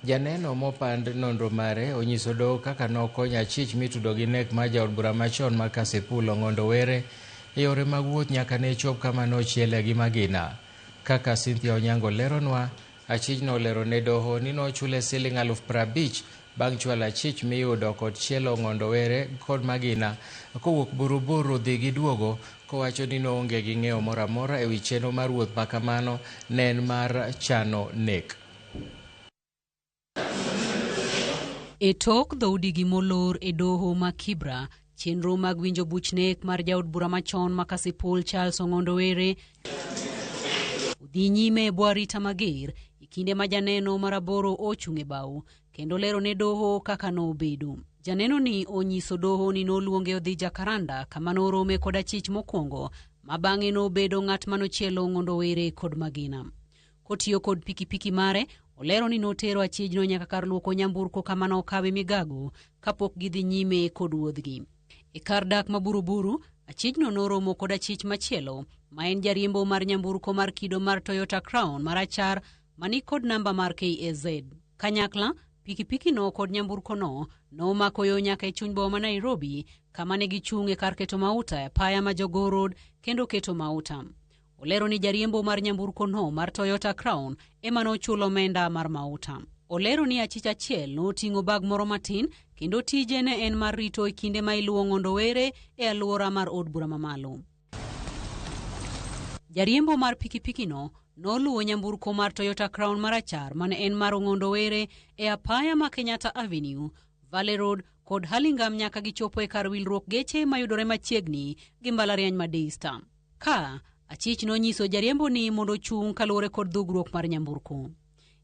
Janeno mopand nonro mare onyiso doho kaka nokonyo achich mitudo gi nek mar jaod bura machon ma Kasipul Ong'ondo Were e yore mag wuoth nyaka ne chop kama nochiele gi magina. Kaka Cynthia Onyango leronwa, achijno olero ne doho ni nochule siling 50,000 bang' chwalo achich miyudo kod chielo Ong'ondo Were kod magina kowuok Buruburu dhi gi duogo kowacho ni noonge gi ng'eyo moro amora ewi chenro mar wuoth ma kamano ne en mar chano nek. E tok dhoudigi molor e doho ma Kibra, chenro mag winjo buch nek mar jaod bura machon ma Kasipul Charles Ong'ondo Were odhi nyime e bwo arita mager e kinde ma janeno mar aboro ochung' e bao kendo lero ne doho kaka nobedo. Janeno ni onyiso doho ni noluonge odhi Jakaranda kama norome kod achich mokwongo ma bang'e nobedo ng'at manochielo Ong'ondo Were kod magina. Kotiyo kod pikipiki mare, olero ni notero achijno nyaka kar luoko nyamburko kama nokawe migago kapok gidhi nyime kod wuodhgi. E kar dak ma Buruburu, achijno noromo kod achich machielo ma en jariembo mar nyamburko mar kido mar Toyota Crown marachar mani kod namba mar KAZ. Kanyakla, pikipiki no kod nyamburko no nomako yo nyaka e chuny boma ma Nairobi kama ne gichung' e kar keto mauta e apaya ma Jogoo Road kendo keto mauta. Olero ni jariembo mar nyamburko no mar Toyota Crown ema nochulo omenda mar mauta. Olero ni achich achiel noting'o bag moro matin kendo tije ne en mar rito e kinde ma iluwo Ong'ondo Were e alwora mar od bura mamalo. Jariembo mar pikipiki no noluwo nyamburko mar Toyota Crown marachar mane en mar Ong'ondo Were e apaya ma Kenyatta Avenue, Valley Road kod Hurlingham nyaka gichopo e kar wilruok geche mayudore machiegni gi mbalariany ma Daystar. Ka achich nonyiso jariembo ni mondo ochung' kaluwore kod dhugruok mar nyamburko.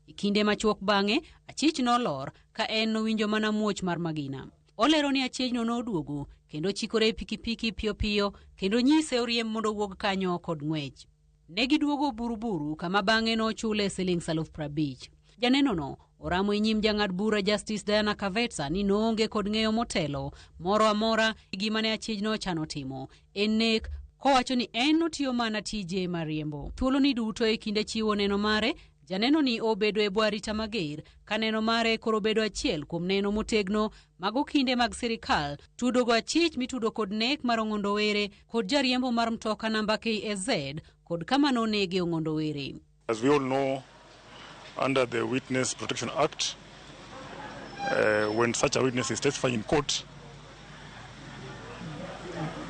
E kinde machuok bang'e, achich nolor ka en nowinjo mana muoch mar magina. Olero ni achijno noduogo kendo chikore e pikipiki piyo piyo kendo nyise oriemb mondo owuog kanyo kod ng'wech. Ne giduogo Buruburu kama bang'e nochule siling 50,000. Janeno no oramo e nyim jang'ad bura Justice Diana Kavetsa ni noonge kod ng'eyo motelo moro amora gima ne achijno ochano timo en nek kowacho ni en notiyo mana tije mar riembo. Thuolo ni duto e kinde chiwo neno mare, janeno ni obedo e bwo arita mager ka neno mare koro bedo achiel kuom neno motegno mag okinde mag sirikal tudogo achich mitudo kod nek mar Ong'ondo Were kod jariembo mar mtoka namba KAZ kod kama nonege Ong'ondo Were. As we all know, under the Witness Protection Act, when such a witness is testifying in court,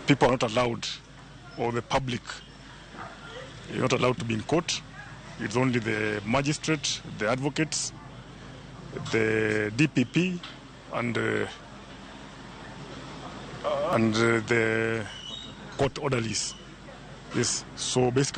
people are not allowed, or the public is not allowed to be in court. It's only the magistrate, the advocates, the DPP, and the court orderlies. Yes. So basically.